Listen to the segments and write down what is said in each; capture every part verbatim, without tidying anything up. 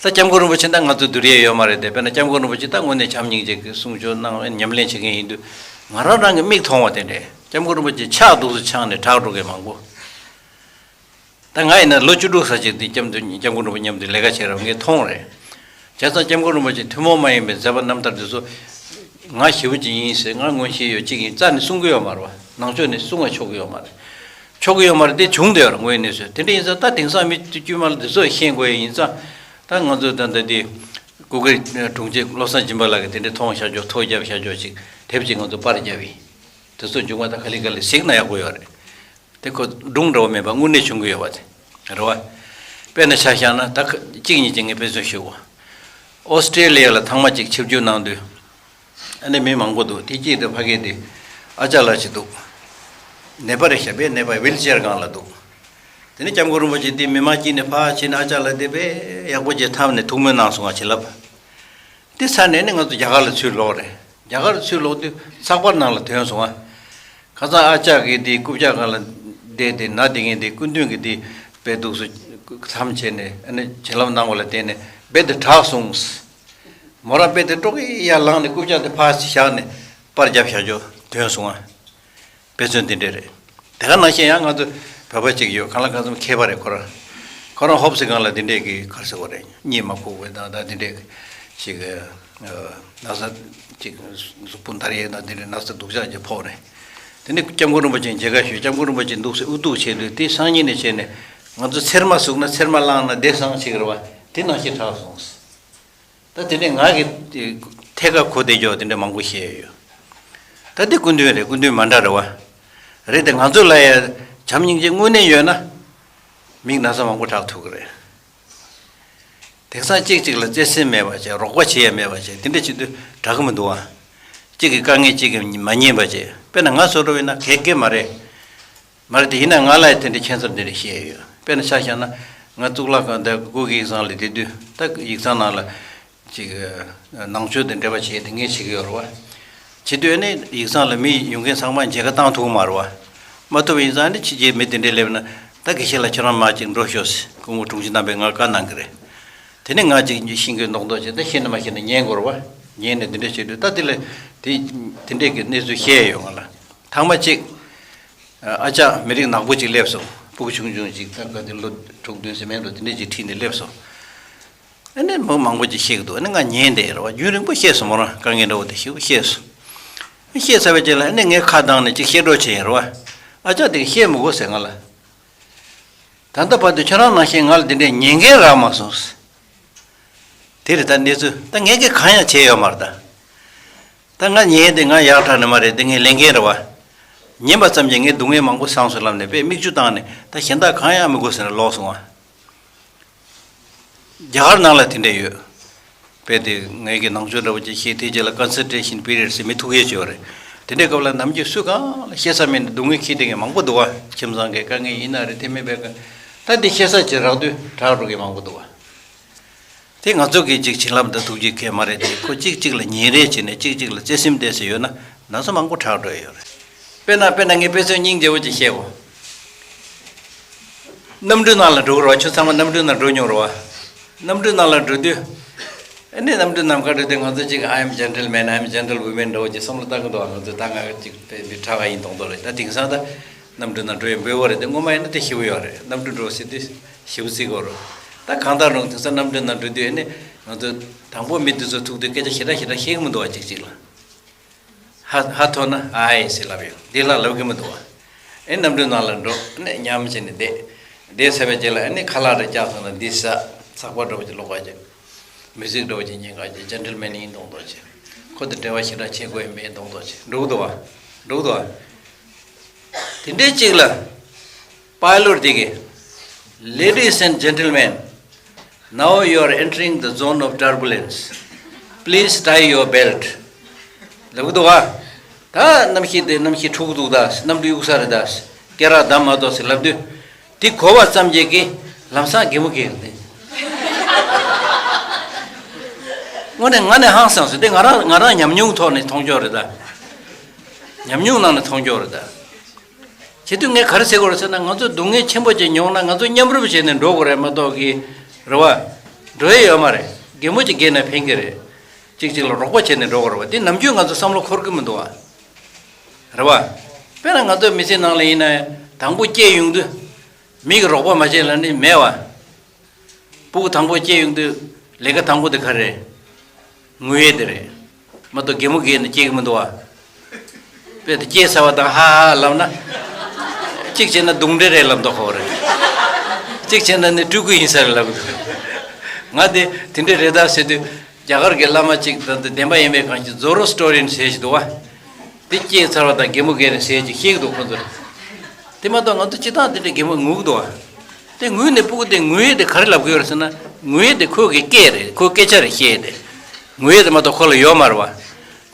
ད་སྐྱབས་མགོན་རིན་པོ་ཆེ་ད་ང་ཚོ་འདུ་རེས་ཡོད་མ་རེད་དེ། དཔེར་ན་སྐྱབས་མགོན་རིན་པོ་ཆེ་ད་དངོས་གནས་བྱམས་སྙིང་རྗེ་གི་གསུང་ཆོས་གནང་བའི་ཉམས་ལེན་བྱེད་མཁན་ཡིན་དུས། ང་རང་རང་གི་མིག་མཐོང་བ་དེ་འདྲས་སྐྱབས་མགོན་རིན་པོ་ཆེ་ཕྱག་འདུག་སེ་འཆང་ནས་གྲགས་འགྲོ་མཁན་མང་པོ། ད་ང་ཡིན་ན་ལོ་བཅུ་དྲུག་ཙམ་ཅིག་དེ་སྐྱབས་མགོན་སྐྱབས་མགོན་རིན་པོ་ཆེ་མཉམ་དུ་ལས་ཀ་བྱས་རབས་ངས་མཐོང་རེད། བྱས་ཙང་སྐྱབས་མགོན་རིན་པོ་ཆེ་ཐུན་མོང་མ་ཡིན་པའི་མཛད་པ་རྣམ་ཐར་དེ་ཚོ་ང་ཞེ་པོ་ཅིག་ཡིན་ཟེར། ང་མངོན་ཤེས་ཡོད་ཅིག་ཡིན་རྩ་ནས་གསུང་གི་ཡོད་མ་རེད་བ། ནང་ཆོས་ནས་གསུང་བ་ཆོག་གི་ཡོད་མ་རེད། ཆོག་གི་ཡོད་མ་རེད་དེ་བྱུང་བསྡད་ཡོད་རེད། དངོས་གནས་སུ་དེ་འདྲ་ཡིན་ཙང་ད་དེང་སང་མི་དཀྱུས་མ་ལ་དེ་ཚོ་ཤེས་དགོས་ཡ་ཡིན་ཙང་། ད་ང་ཚོ་ད་ལྟ་དེ་གུ་གེ་དྲུང་ཆེ་བློ་བཟང་སྦྱིན་པ་ལགས་ཀྱིས་དེ་འདྲ་མཐོང་བཞག་ཆོག་ཐོ་རྒྱབ་བཞག་ཆོག་ཅིག་དེབ་ཅིག་ང་ཚོ་པར་རྒྱབ་ཡིན། དེ་ཚོ་མཇུག་མ་ད་ག་ལེ་ག་ལེ་གཟིགས་ན་ཡག་པོ་ཡོད་རེད། དེ་ཁོ་སྒྲུང་འདྲ་བོ་མེད་པ་དངོས་གནས་བྱུང་གི་ཡོད་པ་དེ་རེད་བ། དཔེར་ན་ཆ་བཞག་ན་ད་ཁ་གཅིག་གཉིས་ཅིག་ངས་དཔེ་མཚོན་ཞུ་གོ། ཨོ་སི་ཀྲེ་ལི་ཡ་ལ་ཐེངས་མ་གཅིག་ཆིབས་བསྒྱུར་གནང་དུས། ཨ་ནི་མི་མང་པོ་འདུག་དེ་གཅིག་དེ་ཕ་གི་དེ་ཨ་ཅག་ལགས་ཅིག་འདུག་ནད་པ་རེད་ཤག་པས་ནད་པ་ཝིལ་ཅེར་སྒང་ལ་འདུག་དེ་ནས་སྐྱབས་མགོན་རིན་པོ་ཆེ་དེ་མི་མང་དཀྱིལ་ནས་ཕར་ཕྱིན་ནས་ཨ་ཅག་ལགས་དེ་དཔེ་ཡག་པོ་ཅིག་འཐམས་ནས་ཐུགས་སྨོན་གནང་སོང་ང་བྱིན་རླབས། དེ་ཚར་ནས་ནི་ང་ཚོ་རྒྱ་གར་ལ་ཚུར་ལོག་རེད། རྒྱ་གར་ཚུར་ལོག་དུས་ཚགས་པར་ནང་ལ་ཐོན་སོང་ང་། ཁ་སང་ཨ་ཅག་གིས་དེ་རྐུབ་བཀྱག་སྒང་ལ་བསྡད་དེ་ན་དེ་ངས་དེ་སྐུ་མདུན་གྱིས་དེ་དཔེ་འདུག་སེ་མཚམས་བྱས་ནས་ཨ་ནི་བྱིན་རླབས་གནང་བ་ལ་བརྟེན་ནས་དཔེ་དེ་དྲག་སོང་། མོ་རང་དཔེ་དེ་ཀྲོག་གེ་ཡར་ལངས་ནས་རྐུབ་བཀྱག་དེ་ཕར་བཞག་ནས་པར་རྒྱབ་བཞག་ཆོག་ཐོན་སོང་ང་། དཔེ་མཚོན་དེ་འདྲས་རེད། དེ་ག་ནང་བཞིན་ཡང་ང་ཚོ་བོད་པ་གཅིག་ཡོད། གང་ལ་གང་འཚམ་མཁས་པ་རེད་ཁོ་རང་། ཁོ་རང་ཧོབ་སི་སྒང་ལ་དེ་འདྲས་ཀྱི་ག་རེ་ཟེར་དགོས་རེད། གཉིད་མ་ཁུག་པའི་དང་ད་དེ་འདྲས་ཅིག་ན་ཚ་ཅིག་གཟུགས་པོ་འདར་ཡས་དང་དེ་འདྲས་ན་ཚ་སྡུག་ཅག་ཅིག་ཕོག་ནས། དེ་ནས་སྐྱབས་མགོན་རིན་པོ་ཆེ་མཇལ་ཁ་ཞུས། སྐྱབས་མགོན་རིན་པོ་ཆེ་འདུག་སེ་ཨུ་ཐུག་བྱས་དུས་དེ་སང་ཉིན་ནས་བྱས་ནས་ང་ཚོ་ཚེར་མ་ཟུག་ན་ཚེར་མ་བླངས་ན་བདེ་སང་ཅིག་རེད་བ། དེ་ནང་བཞིན་དྲག་སོང་། ད་དེ་འདྲས་ང་གི་ཐད་ཀར་གོ་བདེ་འཇོག་དེ་འདྲས་མང་པོ་བཤད་ཡོད། ད་དེ་སྐུ་མདུན་རེད། སྐུ་མདུན་མ་འདྲ་རེད་བ། རེད་དེ་ང་ཚོ་ལ་ཡ་བྱམས་སྙིང་རྗེ་དངོས་གནས་ཡོད་ན། མིག་ན་ཚ་མང་པོ་དྲག་ཐུབ་ཀྱི་རེད། དེང་སང་གཅིག་གཅིག་ལ་བརྩེ་སེམས་མེད་པ་བྱས། རོགས་པ་བྱེད་ཡ་མེད་པ་བྱས། དེ་འདྲས་བྱེད་དུས་དྲག་གི་མི་འདུག་ཨ། གཅིག་གི་དཀའ་ངལ་གཅིག་གིས་མ་ཉན་པ་བྱས། དཔེར་ན་ང་བཟོ་འདྲ་བོ་ཡིན་ན་གེགས་གེགས་མ་རེད། མ་རེད་དེ་ཡིན་ན་ང་ལ་ཡང་དེ་འདྲའི་ཁྱད་མཚར་འདི་འདྲ་བཤད་ཡོད། དཔེར་ན་ཆ་བཞག་ན་ང་གཙུག་ལག་ཁང་དང་གུ་གེ་ཡིག་ཚང་ལ་བསྡད་དུས་ད་ཡིག་ཚང་ནང་ལ་ཅིག་ནང་ཆོས་དང་འབྲེལ་བ་བྱས་ཏེ་ངས་བྱེད་ཀྱི་ཡོད་རེད་བ། བྱེད་དུས་ནི་ཡིག་ཚང་ལ་མི་ཡོང་མཁན་ཚང་མ་མཇལ་ཁ་བཏང་ཐུབ་ཀྱི་མ་རེད་བ། མ་ཐུབ་པ་ཡིན་ཙང་ནི་ཕྱི་རྒྱལ་མི་དེ་འདྲས་སླེབས་ན་ད་དགེ་བཤེས་ལགས་ཁྱེད་རང་མར་ཅིག་འགྲོ་ཤོག་ཟེར་སྐུ་ངོ་དྲུང་ཆེ་རྣམ་པས་ང་བཀའ་གནང་གི་རེད། དེ་ནས་ང་ཅིག་ཤེས་ཀྱི་མདོག་མདོག་བྱས། ད་ཤེས་ན་མ་ཤེས་ན་ཉན་དགོས་རེད་བ། ཉན་ནས་དེ་འདྲས་བྱེད་དུས་ད་དེ་ལ་དེ་དེ་འདྲས་ཀྱི་གནས་ཚུལ་བཤད་ཡོད་ང་ལ། ཐེངས་མ་གཅིག་ཨ་ཅག་མི་རིགས་ནག་པོ་ཅིག་སླེབས་སོང་། སྤུ་གུ་ཆུང་ཆུང་ཅིག་ད་ག་དེ་ལོ་དྲུག་བདུན་ཟེར་མེད་འགྲོ། དེ་འདྲས་ཅིག་ཁྲིད་ནས་སླེབས་སོང་། ཨ་ནི་མི་མང་པོ་ཅིག་བཤད་ཀྱི་འདུག་ཨ་ནི་ང་ཉན་བསྡད་རེད་བ། རྒྱུན་རིང་པོ་བཤད་སོང་། མོ་རང་དཀའ་ངལ་འདྲ་བོ་དེ་ཞེ་པོ་བཤད་སོང་། བཤད་ཚར་བའི་རྗེས་ལ་ཨ་ནི་ངས་ཁ་གདངས་ནས་ཅིག་བཤད་རོགས་བྱས་ཡིན་རེད་བ། ཨ་ཅག་དེ་གིས་བཤད་མི་དགོས་ཟེར་ང་ལ། ད་ལྟ་བར་དུ་ཁྱོད་རང་ནང་བཞིན་ང་ལ་དེ་འདྲས་ཉན་མཁན་རག་མ་སོང་། དེ་རེད་ད་གནས་ཚུལ། ད་ངས་ཀྱིས་གང་ཡང་བྱས་ཡོད་མ་རེད་ད། ད་ང་ཉན་དེ་ང་ཡག་དྲག་ནི་མ་རེད། དེ་ངའི་ལས་འགན་རེད་བ། ཉན་པ་ཙམ་གྱིས་ངའི་སྡུག་བསྔལ་མང་པོ་སངས་སོང་ལབ་ནས་དཔེ་མིག་ཆུ་བཏང་ནས་ད་གཞན་དག་གང་ཡང་མི་དགོས་ཟེར་ནས་ལོག་སོང་བ། རྒྱ་གར་ནང་ལ་དེ་འདྲས་ཡོད། དཔེ་དེ་ངས་ཀྱི་ནང་ཆོས་འདྲ་བོ་ཅིག་བཤད་དེའི་རྗེས་ལ་concentration period ཟེར་མི་ཐུག་ཡས་ཅིག་ཡོད་རེད། དེ་འདྲའི་སྐབས་ལ་ནམ་རྒྱུན་སུ་གང་ལ་བཤད་ས་མེད་ནས་སྡུག་བསྔལ་འཁྱེར་བསྡད་མཁན་མང་པོ་འདུག་བ། ཁྱིམ་ཚང་གི་དཀའ་ངལ་ཡིན་ན་རེད། དེ་མིན་པའི་ཀ་ད་འདི་བཤད་ས་ཅིག་རག་དུས་དྲག་འགྲོ་མཁན་མང་པོ་འདུག་བ། དེ་ང་ཚོ་གིས་ཅིག་བྱིན་རླབས་དང་ཐུགས་རྗེ་ཁེལ་མ་རེད་དེ། ཁོ་གཅིག་གཅིག་ལ་ཉིན་རེ་བྱས་ནས་གཅིག་གཅིག་ལ་བརྩེ་སེམས་བསྡད་ས་ཡོད་ན་ན་ཚ་མང་པོ་དྲག་འགྲོ་ཡི་ཡོད་རེད། དཔེར་ན་དཔེར་ན་ངས་དཔེ་མཚོན་སྙིང་རྗེ་བོ་ཅིག་བཤད་གོ། གནམ་གྲུའི་ནང་ལ་འགྲོ་གི་རེད་བ། ཁྱོད་ཚང་མ་གནམ་གྲུའི་ནང་འགྲོ་མྱོང་རེད་བ། གནམ་གྲུའི་ནང་ལ་འགྲོ་དུས། ཨ་ནི་གནམ་གྲུ་ནམ་མཁའ་འགྲོ་དུས་ང་ཚོ་ཅིག I am gentleman, I am gentlewoman འདྲ་བོ་ཅིག་བསམ་བློ་བཏང་གི་འདུག་ང་ཚོ་ད་ང་ཅིག་དཔེ་འདི་དྲག་ག་ཡིན་མདོག་མདོག་རེད། ད་དེང་སང་ད་གནམ་གྲུ་ནང་འགྲོ་ཡ་འབོལ་བ་རེད་དེ། སྔོན་མ་ཡིན་ན་དེ་ཞེ་པོ་ཡོད་རེད། གནམ་གྲུ་འགྲོ་ཟེར་དུས་ཞེ་པོ་བརྩི་གི་རེད། ད་གང་ལྟར་རུང་དེང་སང་གནམ་གྲུ་ནང་འགྲོ་དུས་ཨ་ནི་ང་ཚོ་དང་པོ་མི་འདི་ཚོ་ཐུག་དུས་སྐད་ཆ་ཞེ་དྲག་ཞེ་དྲག་བཤད་གི་མི་འདུག་བ། གཅིག་གཅིག་ལ། ཧ་ཧ་ཐོ་ན་ཨའི་ཟེར་ལབ་ཡོང་། འདི་ལ་ལབ་གི་མི་འདུག་བ། ཨེ་གནམ་གྲུ་ནང་ལ་འགྲོ་ནས་མཉམ་བྱས་ནས་བསྡད། བསྡད་ཚར་བའི་རྗེས་ལ་ཨ་ནི་ཁ་ལག་རེ་བཀྱགས་སོང་ན་འདི་ཟ། ཚགས་པར་འདྲ་བོ་ཅིག་ཀློག་པ་ཅིག་མིའུ་ཟིག་འདྲ་བོ་ཅིག་ཉན་ག་ཅིག Gentleman ཡིན་མདོག་མདོག་ཅིག་ཁོ་དང་འབྲེལ་བ་ཞེ་དྲག་བྱེད་དགོས་ཡིན་མིན་མདོག་མདོག་ཅིག་འགྲོ་གི་འདུག་བ། འགྲོ་གི་འདུག་བ། དེ་འདྲའི་ཅིག་ལ། པའི་ལོཊ་དེ་གིས། Ladies and gentlemen, now you are entering the zone of turbulence. Please tie your belt. ལབ་གི་འདུག་ག་ད་གནམ་གཤིས་དེ་གནམ་གཤིས་འཁྲུག་གི་འདུག་ད། གནམ་གྲུ་གཡུག་ས་རེད་ད། སྐེ་རགས་བསྡམས་མ་གཏོགས་ཟེར་ལབ་དུས། དེ་གོ་བ་ཙམ་གྱིས་ཀྱི་ལམ་སང་གད་མོ་སྐྱེས་ཡོང་དེ། དངོས་གནས་ང་ནི་ཧང་སངས་སོང་། དེ་ང་རང་ང་རང་ཉམས་མྱོང་ཐོག་ནས་མཐོང་ཕྱོགས་རེད་ད། ཉམས་མྱོང་ནང་ནས་མཐོང་ཕྱོགས་རེད་ད། བྱེད་དུས་ངས་ག་རེ་ཟེར་དགོས་རེད་ཟེར་ན། ང་ཚོ་སྡུག་བསྔལ་ཆེན་པོ་ཅིག་མྱོང་ན་ང་ཚོ་མཉམ་རུབ་བྱས་ནས་འགྲོ་དགོས་རེད་མ་གཏོགས་ཀྱི། རེད་བ། འགྲོ་ཡ་ཡོད་མ་རེད། རྒན་མོ་ཅིག་རྒས་ན་ཕན་གི་རེད། གཅིག་གཅིག་ལ་རོགས་པ་བྱས་ནས་འགྲོ་དགོས་རེད་བ། དེ་ནམ་རྒྱུན་ང་ཚོ་བསམ་བློ་འཁོར་གི་མི་འདུག་བ། རེད་བ། དཔེར་ན་ང་ཚོ་མི་ཚེ་ནང་ལ་ཡིན་ན་དང་པོ་སྐྱེས་ཡོང་དུས་མི་གི་རོགས་པ་མ་བྱས་ལབ་ནི་མེད་བ། སྤུ་གུ་དང་པོ་སྐྱེས་ཡོང་དུས་ལས་ཀ་དང་པོ་དེ་ག་རེད། ངུ་ཡས་དེ་རེད། མ་གཏོགས་རྒན་མོ་རྒས་ནས་སྐྱེ་གི་མི་འདུག་བ། དཔེ་དེ་སྐྱེས་ཚར་བ་དང་ཧ་ཧ་ལབ་ན། གཅིག་བྱས་ན་གདོན་འདྲེ་རེད་ལབ་མདོག་ཁ་པོ་རེད། གཅིག་བྱས་ན་ནི་སྤྲུལ་སྐུ་ཡིན་ས་རེད་ལབ་གི་འདུག་ང་དེ་དེ་འདྲ་རེད་ད་ཟེར་དུས། རྒྱ་གར་གྱི་བླ་མ་གཅིག་དང་དེ་བདེན་པ་ཡིན་པའི་གང་ཞིག་ཛོ་རོ་སི་ཊོ་རི་ཡན་ཟེར་ཞིག་འདུག་བ། དེ་སྐྱེས་ཚར་བ་དང་རྒན་མོ་རྒས་ནས་ཟེར་ཅིག་བཤད་ཀྱི་འདུག་ཁོ་ཚོར། དེ་མ་གཏོགས་ང་ཚོ་སྤྱིར་བཏང་དེ་འདྲའི་རྒན་མོ་ངུ་གི་འདུག་བ། དེ་ངུས་ནས་སྤུ་གུ་དེ་ངུ་ཡས་དེ་ག་རེ་ལབ་གི་ཡོད་རེད་ཟེར་ན། ངུ་ཡས་དེ་ཁོ་གི་སྐད་རེད། ཁོ་སྐད་ཆ་རེད་བཤད་ཡས་དེ། ངུ་ཡས་དེ་མ་གཏོགས་ཁོ་ལ་ཡོད་མ་རེད་བ།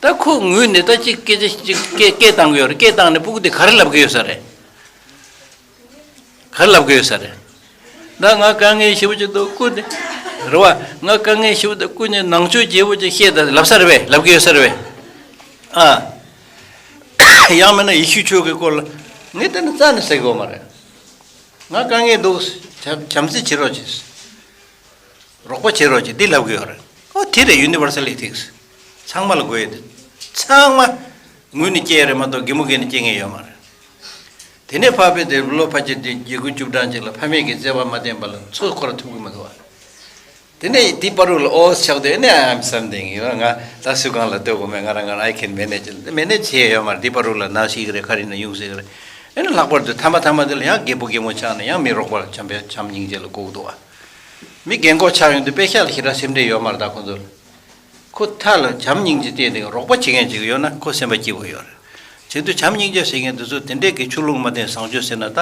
ད་ཁོ་ངུས་ནས་ད་ཅིག་སྐད་ཆ་ཅིག་སྐད་སྐད་བཏང་གི་ཡོད་རེད། སྐད་བཏང་ནས་སྤུ་གུ་དེ་ག་རེ་ལབ་གི་ཡོད་ས་རེད། ག་རེ་ལབ་གི་ཡོད་ས་རེད། ད་ང་དཀའ་ངལ་ཞེ་པོ་ཅིག་འདུག་སྐུ་དེ། རེད་བ། ང་དཀའ་ངལ་ཞེ་པོ་འདུག་སྐུ་ནས་ནང་ཆོས་རྒྱས་པོ་ཅིག་བཤད་ད་ལབ་ས་རེད་པས། ལབ་གི་ཡོད་ས་རེད་པས། ཨ། ཡང་མིན་ན་ཡེ་ཤུ་ཆོས་ཀྱི་སྐོར་ལ་ངས་དེ་ནི་རྩ་ནས་ཟེར་གི་ཡོད་མ་རེད། ང་དཀའ་ངལ་འདུག་བྱམས་བྱམས་བརྩེ་བྱེད་རོགས་གྱིས། རོགས་པ་བྱེད་རོགས་ཀྱིས་འདི་ལབ་གི་ཡོད་རེད། ཨོ་དེ་རེད། ཡུ་ནི་བར་སལ་ཨི་ཐིག་སི། ཚང་མ་ལ་དགོས་ཡོད་དེ། ཚང་མ་ངུས་ནས་སྐྱེ་ཡ་རེད་མ་གཏོགས་རྒན་མོ་རྒས་ནས་སྐྱེ་མཁན་ཡོད་མ་རེད། དེ་ནས་ཕ་བུ་དེ་ལོ་ཕལ་ཆེར་དེ་བརྒྱད་དགུ་བཅུ་གྲངས་ཅིག་ལ་ཕ་མེས་ཀྱི་བརྩེ་བ་མ་བསྟེན་པ་ལ་ཚུར་འཁོར་ཐུབ་ཀྱི་མི་འདུག་བ། དེ་ནས་འདི་བར་དུ་ལ་ཨོ་ཆགས་དུས་ཨ་ནི་I am something ཡིན་ང་ད་སུ་གང་ལ་ལྟོས་དགོས་མེད། ང་རང་ང་རང་I can manage མེད་ནས་བྱས་ཡོད་མ་རེད། འདི་བར་དུ་ལ་ན་ཤི་གི་རེད། ག་རེ་ན་ཡོང་སྲིད་གི་རེད། ཨ་ནི་ལྷག་པར་དུ་ཐ་མ་ཐ་མ་དེ་ལ་ཡང་རྒད་པོ་རྒན་མོ་ཆགས་ནས་ཡང་མི་རོགས་པ་ལ་བྱམས་པའི་བྱམས་སྙིང་རྗེ་ལ་སྒུག་འདུག་བ། མི་རྒན་གོག་ཆགས་ཡོང་དུས་དཔེ་ཤ་ལ་ཞེ་དྲག་སེམས་ཁྲལ་ཡོད་མ་རེད། ད་ཁོ་ཚོ་ལ། ཁོ་ཐག་ལ་བྱམས་སྙིང་རྗེ་བསྟན་ཏེ་རོགས་པ་བྱེད་མཁན་ཅིག་ཡོད་ན་ཁོ་སེམས་པ་སྐྱིད་པོ་ཡོད་རེད། བྱེད་དུས་བྱམས་སྙིང་རྗེ་ཟེར་མཁན་དེ་ཚོ་དེ་འདྲའི་གི་ཆོས་ལུགས་མ་བསྟེན་བཟང་སྤྱོད་ཟེར་ན་ད་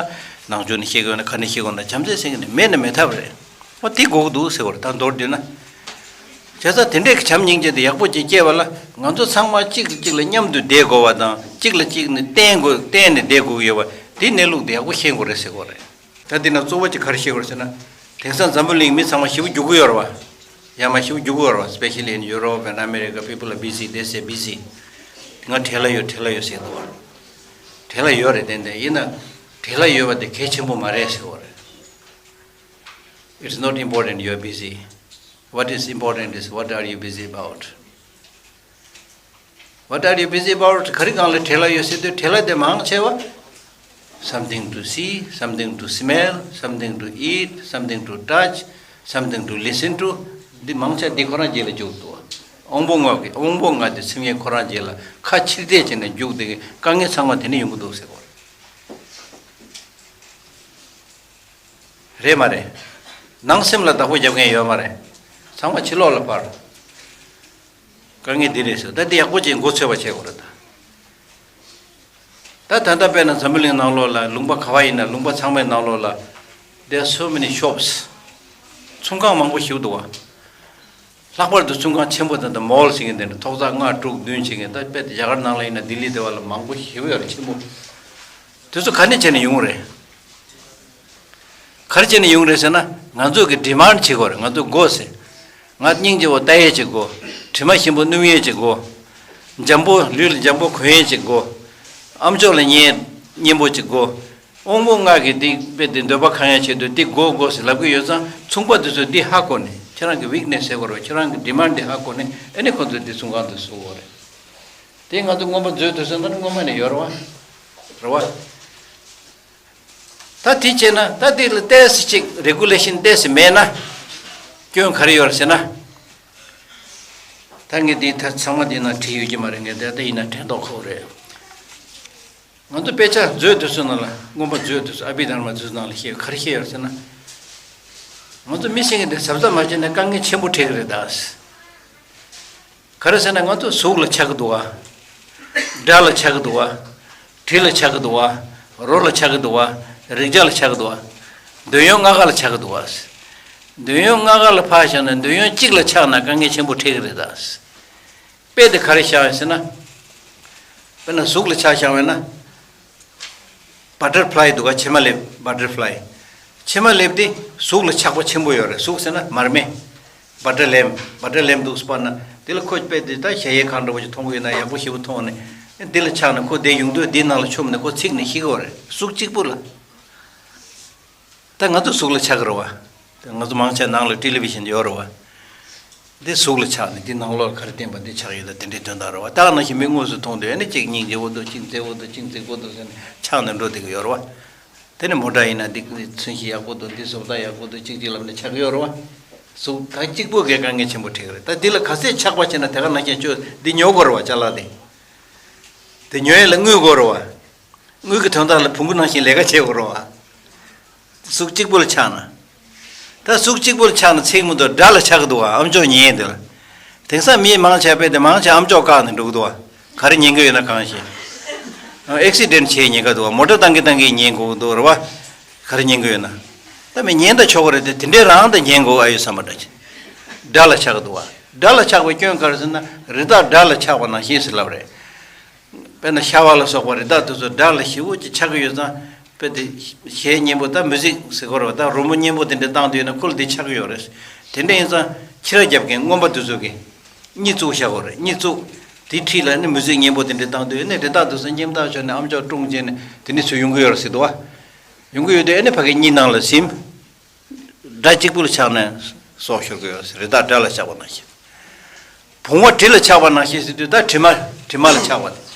ནང་ཆོས་ནས་བཤད་དགོས་ན་ག་ནས་བཤད་དགོས་ན་བྱམས་བརྩེ་ཟེར་མཁན་དེ་མེད་ན་མེད་ཐབས་རེད། ཨོ་དེ་དགོས་ཀྱི་འདུག་ཟེར་བ་རེད། ད་མདོར་བསྡུས་ན། བྱས་ཙང་དེ་འདྲའི་གི་བྱམས་སྙིང་རྗེ་དེ་ཡག་པོ་ཅིག་སྐྱེས་པ་ལ་ང་ཚོ་ཚང་མ་གཅིག་གིས་གཅིག་ལ་མཉམ་དུ་བསྡད་དགོས་པ་དང་གཅིག་ལ་གཅིག་ནས་བརྟེན་དགོས་བརྟེན་ནས་བསྡད་དགོས་ཀྱི་ཡོད་པ་དེའི་གནས་ལུགས་དེ་ཡག་པོ་ཤེས་དགོས་རེད་ཟེར་དགོས་རེད། ད་འདི་ན་གཙོ་བོ་ཅིག་ག་རེ་བཤད་དགོས་རེད་ཟེར་ན། དེང་སང་འཛམ་བུ་གླིང་མི་ཚང་མ་ཞེ་པོ་རྒྱུག་གི་ཡོད་རེད་བ། ཡ་མ་ཞེ་པོ་རྒྱུག་གི་ཡོད་རེད་བ། Especially in Europe and America, people are busy, they say busy. ང་བྲེལ་བ་ཡོད་བྲེལ་བ་ཡོད་ཟེར་འདུག་བ། བྲེལ་བ་ཡོད་རེད། ཏན་ཏན་ཡིན་ན་བྲེལ་བ་ཡོད་པ་དེ་གལ་ཆེན་པོ་མ་རེད་ཟེར་བ་རེད། It's not important, you are busy. What is important is what are you busy about? What are you busy about? ག་རེ་སྒང་ལ་བྲེལ་བ་ཡོད་ཟེར་དུས་བྲེལ་བ་དེ་མང་ཆེ་བ། Something to see, something to smell, something to eat, something to touch, something to listen to. འདི་མང་ཆེ་འདི་ཁོ་རང་རྗེས་ལ་འཇུག་འདུག་དབང་པོ་ལྔ་གི་དབང་པོ་ལྔ་དེ་སེམས་ཡས་ཁོ་རང་རྗེས་ལ་ཁ་ཕྱིར་བལྟས་བྱས་ནས་འཇུག་དེ་གི་དཀའ་ངལ་ཚང་མ་དེ་ནས་ཡོང་གི་འདུག་ཟེར་བ་རེད། རེད་མ་རེད། ནང་སེམས་ལ་བདག་པོ་རྒྱབ་མཁན་ཡོད་མ་རེད། ཚང་མ་ཕྱི་ལོགས་ལ་ཕར། དཀའ་ངལ་འདི་རེད་ཟེར། ད་འདི་ཡག་པོ་ཅིག་མགོ་ཚོས་པ་བྱེད་དགོས་རེད་ད། ད་ད་ལྟ་དཔེར་ན་འཛམ་བུ་གླིང་ནང་ལོགས་ལ་ལུང་པ་ག་བ་ཡིན་ན་ལུང་པ་ཚང་མའི་ནང་ལོགས་ལ། There are so many shops. ཚོང་ཁང་མང་པོ་ཞིག་འདུག་བ། ལྷག་པར་དུ་ཚོང་ཁང་ཆེན་པོ་དང་དང་མོལ་ཟེར་མཁན་དེ་འདྲ་ཐོག་བརྩེགས་ལྔ་དྲུག་བདུན་བྱེད་མཁན། ད་དཔེ་དེ་རྒྱ་གར་ནང་ལ་ཡིན་ན་ལྡི་ལི་དེ་བ་ལ་མང་པོ་ཞིག་ཡོད་རེད་ཆེན་པོ། དེ་ཚོ་ག་ནས་བྱས་ནས་ཡོང་གི་རེད། ག་རེ་བྱས་ནས་ཡོང་གི་རེད་ཟེར་ན་ང་ཚོ་གི་ཌི་མཱན་ཌི་བྱེད་དགོས་རེད། ང་ཚོ་དགོས་ཟེར། ང་སྙིང་རྗེ་བོ་ལྟ་ཡས་ཅིག་དགོས། དྲི་མ་ཞིམ་པོ་སྣོམ་ཡས་ཅིག་དགོས། འཇམ་པོ་ལུས་ལ་འཇམ་པོ་གོན་ཡས་ཅིག་དགོས། ཨ་མཆོག་ལ་མཉེས་མཉེན་པོ་ཅིག་དགོས། དབང་པོ་ལྔ་གི་འདི་དཔེ་འདི་འདོད་པ་ཁེངས་ཡས་ཆེད་དུ་འདི་དགོས་དགོས་ཟེར་ལབ་ཀྱི་ཡོད་ཙང་ཚོང་པ་འདི་ཚོས་འདི་ཧ་གོ་ནས་ཁྱེད་རང་གི་ཝིག་ནེ་སི་ཟེར་དགོས་རེད། ཁྱེད་རང་གི་ཌི་མཱན་ཌི་འདི་ཧ་གོ་ནས་ཨ་ནི་ཁོ་ཚོས་འདི་ཚོང་ཁང་དུ་བཟོ་དགོས་རེད། དེ་ང་ཚོ་མངོན་པ་མཛོད་དུ་སོང་ན་སྔོན་མ་ནས་ཡོད་རེད་བ། རེད་བ། ད་དེ་བྱས་ན་ད་དེ་ལ་ཏོག་ཙམ་ཅིག་རེ་གུ་ལེ་ཤན་ཏོག་ཙམ་མེད་ན་སྐྱོན་ག་རེ་ཡོད་རེད་ཟེར་ན། ད་ངས་འདི་ད་ཚང་མ་འདི་ནང་བྲིས་ཡོད་ཀྱི་མ་རེད། ངས་ད་ལྟ་ཡིན་ན་དྲན་མདོག་ཁ་པོ་རེད། ང་ཚོ་དཔེ་ཆ་མཛོད་དེ་ཚོའི་ནང་ལ་མངོན་པ་མཛོད་དེ་ཚོ་ཨ་བྷི་དྷརྨ་དེ་ཚོའི་ནང་ལ་བཤད་ག་རེ་བཤད་ཡོད་རེད་ཟེར་ན། ང་ཚོ་མི་ཤེས་མཁན་དེ་གཟབ་གཟབ་མ་བྱས་ན་དཀའ་ངལ་ཆེན་པོ་འཕྲད་ཀྱི་རེད་ད། ག་རེ་ཟེར་ན་ང་ཚོ་གཟུགས་ལ་ཆགས་ཀྱི་འདུག་བ། སྒྲ་ལ་ཆགས་ཀྱི་འདུག་བ། དྲི་ལ་ཆགས་ཀྱི་འདུག་བ། རོ་ལ་ཆགས་ཀྱི་འདུག་བ། རེག་བྱ་ལ་ཆགས་ཀྱི་འདུག་བ། འདོད་ཡོན་ལྔ་ཀ་ལ་ཆགས་ཀྱི་འདུག་བ། འདོད་ཡོན་ལྔ་ཀ་ལ་ཕར་བཞག་ན་འདོད་ཡོན་གཅིག་ལ་ཆགས་ན་དཀའ་ངལ་ཆེན་པོ་འཕྲད་ཀྱི་རེད་ད། དཔེ་དེ་ག་རེ་བཞག་ཡོད་ཟེར་ན། དཔེར་ན་གཟུགས་ལ་ཆ་བཞག་པ་ཡིན་ན། བ་ཊར་ཕ་ལའི་འདུག་ག་མཆི་མ་ལེབ། བ་ཊར་ཕ་ལའི། མཆི་མ་ལེབ་དེ་གཟུགས་ལ་ཆགས་པ་ཆེན་པོ་ཡོད་རེད། གཟུགས་ཟེར་ན་མར་མེ། བ་ཊར་ལེམ། བ་ཊར་ལེམ་འདུག་སྤར་ན་དེ་ལ་ཁོ་དཔེ་དེ་ད་གཞལ་ཡས་ཁང་འདྲ་བོ་ཞིག་མཐོང་གི་ཡོད་ན་ཡག་པོ་ཞེ་པོ་མཐོང་ནས་དེ་ལ་ཆགས་ནས་ཁོ་དེ་ཡོང་དུས་དེའི་ནང་ལ་མཆོངས་ནས་ཁོ་ཚིག་ནས་ཤི་གི་ཡོད་རེད། གཟུགས་གཅིག་པུ་ལ། ད་ང་ཚོ་གཟུགས་ལ་ཆགས་ཀྱི་རེད་བ། ང་ཚོ་མང་ཆེ་ནང་ལ་ཊེ་ལི་བི་ཤན་ཡོད་རེད་བ། འདི་གཟུགས་ལ་ཆགས་ནས་འདི་ནང་ལོགས་ལ་ག་རེ་བསྟན་པ་འདི་ཆགས་ཡོད་ལ་དེ་འདྲའི་དོན་དག་རེད་བ། ད་ག་ནང་བཞིན་མི་དངོས་སུ་མཐོང་དུས་ཨ་ནི་གཅིག་སྙིང་རྗེ་བོ་འདུག་གཅིག་མཛེས་བོ་འདུག་གཅིག་མཛེས་པོ་འདུག་ཟེར་ནས་ཆགས་ནས་འགྲོ་བསྡད་ཀྱི་ཡོད་རེད་བ། དེ་ནས་མོ་ཊ་ཡིན་ན་འདི་ཚོན་གཞི་ཡག་པོ་འདུག་འདི་བཟོ་ལྟ་ཡག་པོ་འདུག་གཅིག་གཅིག་ལབ་ནས་ཆགས་ཀྱི་ཡོད་རེད་བ། གཟུགས་ད་གཅིག་པོ་གས་དཀའ་ངལ་ཆེན་པོ་འཕྲད་ཀྱི་རེད། ད་འདི་ལ་ག་ཚད་ཆགས་པ་བྱས་ན་དེ་ག་ནང་བཞིན་ཆོས་འདི་ཉོ་དགོས་རེད་བ། ཅ་ལག་དེ། དེ་ཉོ་ཡས་ལ་དངུལ་དགོས་རེད་བ། དངུལ་གྱི་དོན་དག་ལ་བོང་བུ་ནང་བཞིན་ལས་ཀ་བྱེད་དགོས་རེད་བ། གཟུགས་གཅིག་པུ་ལ་ཆགས་ན། ད་གཟུགས་གཅིག་པུ་ལ་ཆགས་ན་ཚིག་མི་འདུག་དགྲ་ལ་ཆགས་ཀྱི་འདུག་བ། ཨམ་ཅོག་ཉན་དེ་ལ། དེང་སང་མི་མང་ཆེ་བས་དེ་མང་ཆེ་ཨམ་ཅོག་བཀག་ནས་འགྲོ་གི་འདུག་བ། ག་རེ་ཉན་གི་ཡོད་ན་གང་ཤེས། ཨེག་སི་ཌེན་བྱས་ཉན་ག་འདུག་བ། མོ་ཊ་བཏང་གི་བཏང་གི་ཉན་དགོས་ཀྱི་འདུག་རེད་བ། ག་རེ་ཉན་གི་ཡོད་ན། ད་མི་ཉན་ད་ཆོག་གི་རེད་དེ། དེ་འདྲའི་རང་ད་ཉན་དགོས་ཨ་ཡོད་བསམ་པ་འདྲ་ཅིག་དགྲ་ལ་ཆགས་ཀྱི་འདུག་བ། དགྲ་ལ་ཆགས་པའི་སྐྱོན་ག་རེ་ཟེར་ན་རི་དྭགས་དགྲ་ལ་ཆགས་པ་ནང་བཞིན་ཟེར་ལབ་རེད། དཔེར་ན་ཤ་བ་ལ་སོགས་པ་རི་དྭགས་དེ་ཚོ་དགྲ་ལ་ཞེ་པོ་ཅིག་ཆགས་ཀྱི་ཡོད་ཙང་། དཔེ་དེ་གཞས་སྙན་པོ་ད་མུ་ཟིག་ཟེར་དགོས་རེད་བ། ད་རོལ་མོ་སྙན་པོ་དེ་འདྲ་བཏང་དུས་ན་ཁོ་ལ་དེ་ཆགས་ཀྱི་ཡོད་རེད། དེ་འདྲ་ཡིན་ཙང་ཁྱི་ར་རྒྱབ་མཁན་རྔོན་པ་དེ་ཚོ་གིས་གཉིད་བཙུགས་བཞག་དགོས་རེད། གཉིད་བཙུགས་དེའི་འཁྲིས་ལ་ནི་མུ་ཟིག་སྙན་པོ་དེ་འདྲ་བཏང་དུས་ནི་རི་དྭགས་དེ་ཚོ་སྙེམ་ཐག་ཆོད་ནས་ཨམ་ཅོག་ཀྲུང་བྱས་ནས་དེ་ནི་ཚུར་ཡོང་གི་ཡོད་རེད་ཟེར་འདུག་བ། ཡོང་གི་ཡོད་དུས་ཨ་ནི་ཕ་གི་གཉིད་ནང་ལ་ཟིན། དགྲ་གཅིག་པུ་ལ་ཆགས་ནས་སྲོག་ཤོར་གི་ཡོད་ཟེར། རི་དྭགས་དགྲ་ལ་ཆགས་པ་ནང་བཞིན། བུང་བ་དྲི་ལ་ཆགས་པ་ནང་བཞིན་ཟེར་དུས་ད་དྲི་མ་དྲི་མ་ལ་ཆགས་པ་དེ།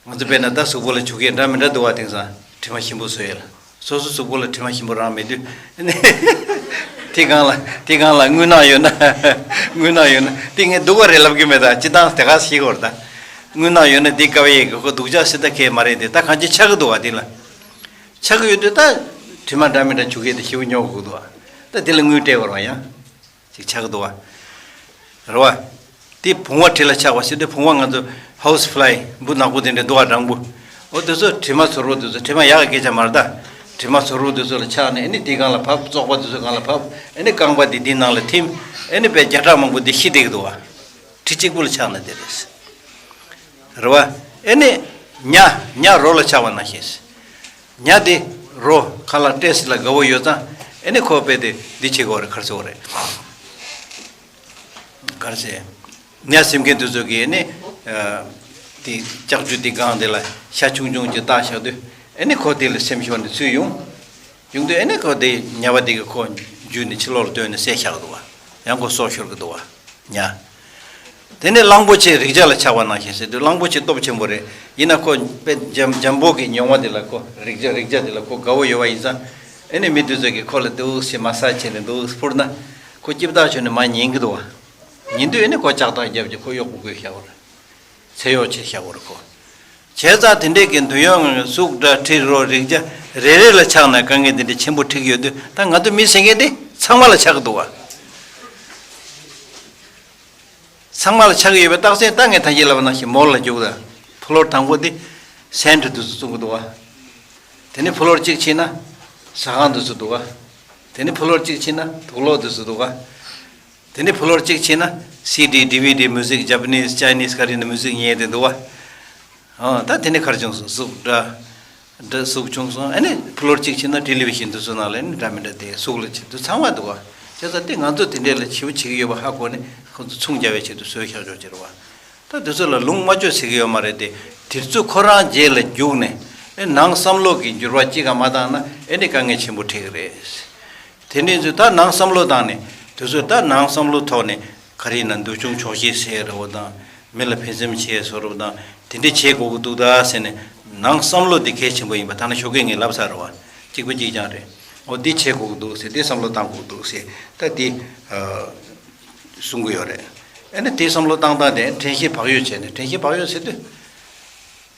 ང་ཚོ་དཔེར་ན་ད་གཟུགས་པོ་ལ་བྱུག་ཡས་འདྲ་མི་འདྲ་འདུག་བ། དེང་སང་དྲི་མ་ཞིམ་པོ་བཟོ་ཡས་ལ། སོ་སོ་གཟུགས་པོ་ལ་དྲི་མ་ཞིམ་པོ་རང་མེད་དུས་ནི། དེ་གང་ལ་དེ་གང་ལ་རྔུལ་ནག་ཡོད་ན། རྔུལ་ནག་ཡོད་ན་དེ་ངས་སྡུག་པ་རེད་ལབ་ཀྱི་མེད། ད་སྤྱི་བཏང་དེ་ག་ཤེས་དགོས་རེད་ད། རྔུལ་ནག་ཡོད་ན་དེ་དཀའ་བའི་ཡས་ཀྱི་ཁོ་སྡུག་ཅག་སྲིད་ད་གས་མ་རེད་དེ། ད་གང་ཅི་ཆགས་ཀྱི་འདུག་བ་དེ་ལ། ཆགས་ཀྱི་ཡོད་དུས་ད་དྲི་མ་འདྲ་མི་འདྲ་བྱུག་གས་དེ་ཞེ་པོ་ཉོ་དགོས་འདུག་བ། ད་དེ་ལ་དངུལ་སྤྲད་དགོས་རེད་བ་ཡང་། ཅིག་ཆགས་ཀྱི་འདུག་བ། རེད་བ། དེ་བུང་བ་དྲི་ལ་ཆགས་པ་ཟེར་དུས་བུང་བ་ང་ཚོ་ཧའུ་སི་ཕ་ལའི་འབུ་ནག་པོ་དེ་འདྲ་འདུག་བ་སྦྲང་བུ། འོ་དེ་ཚོ་དྲི་མ་ཚོར་བོ་དེ་ཚོ་དྲི་མ་ཡག་གི་སྐད་ཆ་མ་རེད་ད། དྲི་མ་ཚོར་བོ་དེ་ཚོ་ལ་ཆགས་ནས་ཨ་ནི་དེ་སྒང་ལ་བབས། བཙོག་པ་དེ་ཚོ་སྒང་ལ་བབས། ཨ་ནི་རྐང་པ་དེ་དེའི་ནང་ལ་ཐིམ། ཨ་ནི་དཔེ་བརྒྱ་ཕྲག་མང་པོ་དེ་ཤི་བསྡད་ཀྱི་འདུག་བ། དྲི་གཅིག་པུ་ལ་ཆགས་ན་དེ་རེད། རེད་བ། ཨེ་ནི། ཉ། ཉ་རོ་ལ་ཆགས་པ་ནང་བཞིན། ཉ་དེ་རོ་ཁ་ལག་སྤྲད་ཟིན་ལ་དགའ་བོ་ཡོད་ཙང་ཨེ་ནི་ཁོ་དཔེ་དེ་འདི་བྱེད་དགོས་རེད། ག་རེ་ཟེར་དགོས་རེད། ག་རེ་ཟེར། ཉ་སེམས་མཁན་དེ་ཚོ་གིས་ཨེ་ནི། དེ་ལྕགས་ཀྱུ་དེ་སྒང་དེ་ལ་ཤ་ཆུང་ཆུང་ཅིག་བཏགས་བཞག་དུས་ཨེ་ནི་ཁོ་དེ་ལ་སེམས་ཤོར་ནས་ཚུར་ཡོང་། ཡོང་དུས་ཨེ་ནི་ཁོ་དེ་ཉ་བ་དེ་གིས་ཁོ་འཇུས་ནས་ཕྱི་ལོགས་ལ་བཏོན་ནས་བསད་བཞག་གི་འདུག་བ། ཡང་ཁོ་སྲོག་ཤོར་གི་འདུག་བ། ཉ། དེ་ནས་གླང་པོ་ཆེ་རེག་བྱ་ལ་ཆགས་པ་ནང་བཞིན་ཟེར་དུས་གླང་པོ་ཆེ་སྟོབས་ཆེན་པོ་རེད། ཡིན་ན་ཁོ་དཔེ་འཇམ་འཇམ་པོ་གི་མྱོང་བ་དེ་ལ་ཁོ་རེག་བྱ་རེག་བྱ་དེ་ལ་ཁོ་དགའ་བོ་ཡོད་པ་ཡིན་ཙང་ཨེ་ནི་མི་དེ་ཚོ་གིས་ཁོ་ལ་འདུག་སེ་མ་སཱཇ་བྱས་ནས་འདུག་སེ་ཕུར་ན་ཁོ་སྐྱིད་པོ་ཐག་ཆོད་ནས་མར་ཉན་གི་འདུག་བ། ཉན་དུས་ཨེ་ནི་ཁོ་ལྕགས་ཐག་བརྒྱབ་ཀྱི་ཁོ་གཡོག་པོ་བསྐོས་བཞག་པ་རེད། ཚེ་གཡོག་བྱས་བཞག་པ་རེད་ཁོ། བྱས་ཙང་དེ་འདྲས་ཀྱི་འདོད་ཡོན་ངང་གཟུགས་སྒྲ་དྲི་རོ་རེག་བྱ་རེ་རེ་ལ་ཆགས་ནས་དཀའ་ངལ་དེ་འདྲ་ཆེན་པོ་འཕྲད་ཀྱི་ཡོད་དུས་ད་ང་ཚོ་མི་ཟེར་མཁན་དེ་ཚང་མ་ལ་ཆགས་ཀྱི་འདུག་བ། ཚང་མ་ལ་ཆགས་ཀྱི་ཡོད་པའི་རྟགས་མཚན་ད་ངས་ད་གིན་ལབ་པ་ནང་བཞིན་མོལ་ལ་འཇུག་དང་། ཕོ་ལོར་དང་པོ་འདི་སེན་ཊི་འདི་ཚོ་བཙོང་གི་འདུག་བ། དེ་ནས་ཕོ་ལོར་གཅིག་ཕྱིན་ན་ཟ་ཁང་འདི་ཚོ་འདུག་བ། དེ་ནས་ཕོ་ལོར་གཅིག་ཕྱིན་ན་དུག་ལོག་འདི་ཚོ་འདུག་བ། དེ་ནས་ཕོ་ལོར་གཅིག་ཕྱིན་ན་སི་ཌི་ཌི་ཝི་ཌི་མུ་ཟིག་ཇ་པ་ནིས་ཅའི་ནིས་ག་རེ་ནས་མུ་ཟིག་ཉན་དེ་འདུག་བ། ཨ་ད་དེ་ནས་ག་རེ་བྱུང་སོང་གཟུགས་སྒྲ། འདྲ་གཟུགས་བྱུང་སོང་། ཨ་ནི་ཕོ་ལོར་གཅིག་ཕྱིན་ན་ཊེ་ལི་ཝི་ཤན་དེ་ཚོ་ནང་ལ་ཨ་ནི་འདྲ་མི་འདྲ་དེ་གཟུགས་ལ་བྱེད་དུས་ཚང་མ་འདུག་བ། བྱས་ཙང་དེ་ང་ཚོ་དེ་འདྲས་ལ་བྱིའུ་བྱེད་ཀྱི་ཡོད་པ་ཧ་གོ་ནས་ཁོ་ཚོ་མཚུངས་རྒྱག་པའི་ཆེད་དུ་བཟོས་བཞག་ཆོག་ཅེས་རེད་བ། ད་དེ་ཚོ་ལ་ལུང་མ་བཅོས་ཟེར་གྱི་ཡོད་མ་རེད་དེ། དེ་ཚོ་ཁོ་རང་རྗེས་ལ་རྒྱུགས་ནས་ཨེ་ནང་བསམ་བློ་གི་འགྱུར་བ་གཅིག་ཀ་མ་བཏང་ན་ཨེ་ནི་དཀའ་ངལ་ཆེན་པོ་འཕྲད་ཀྱི་རེད། དེ་འདྲས་ཚོ་ད་ནང་བསམ་བློ་བཏང་ནས་དེ་ཚོ་ད་ནང་བསམ་བློ་ཐོག་ནས་ག་རེ་ཡིན་ན་འདུལ་སྐྱོང་ཆོག་ཤེས་ཟེར་རེ་བ་དང་མི་ལ་ཕན་སེམས་བྱེད་བཟོ་རེ་བ་དང་དེ་འདྲས་བྱེད་དགོས་ཀྱི་འདུག་ད་ཟེར་ནས་ནང་བསམ་བློ་དེ་གལ་ཆེན་པོ་ཡིན་པ་ད་ནི་ཞོགས་ཀས་ངས་ལབ་ཚར་རེ་བ། གཅིག་པ་གཅིག་རྐྱང་རེད། འོ་འདི་བྱེད་དགོས་ཀྱི་འདུག་ཟེར་འདི་བསམ་བློ་བཏང་དགོས་ཀྱི་འདུག་ཟེར་ད་འདི་གསུང་གི་ཡོད་རེད། ཨ་ནི་དེ་བསམ་བློ་བཏང་སྟངས་དེ་དྲན་ཤེས་བག་ཡོད་བྱས་ནས་དྲན་ཤེས་བག་ཡོད་ཟེར་དུས།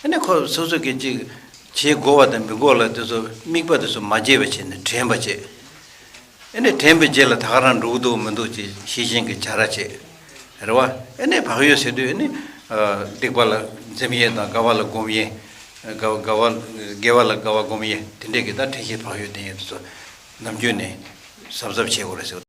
ཨ་ནི་ཁོ་སོ་སོ་གིས་ཅིག་བྱེད་དགོས་པ་དང་མི་དགོས་ལ་དེ་ཚོ་དམིགས་པ་དེ་ཚོ་མ་བརྗེད་པ་བྱས་ནས་དྲན་པ་བྱེད། ཨ་ནི་དྲན་པའི་རྗེས་ལ་ད་ག་རང་འགྲོ་གི་འདུག་མི་འདུག་ཅེས་ཤེས་བཞིན་གྱི་བྱ་ར་བྱེད། རེད་བ། ཨ་ནི་བག་ཡོད་ཟེར་དུས་ཨ་ནི། སྡིག་པ་ལ་འཛེམ་ཡས་དང་དགའ་བ་ལ་སྒོམ་ཡས། དགའ་དགའ་བ་དགེ་བ་ལ་དགའ་བ་སྒོམ་ཡས་དེ་འདྲས་ཀྱི་ད་དྲན་ཤེས་བག་ཡོད་ལྡན་ཡས་དེ་ཚོ་ནམ་རྒྱུན་ནས་གཟབ་གཟབ་བྱེད་དགོས་རེད་ཟེར།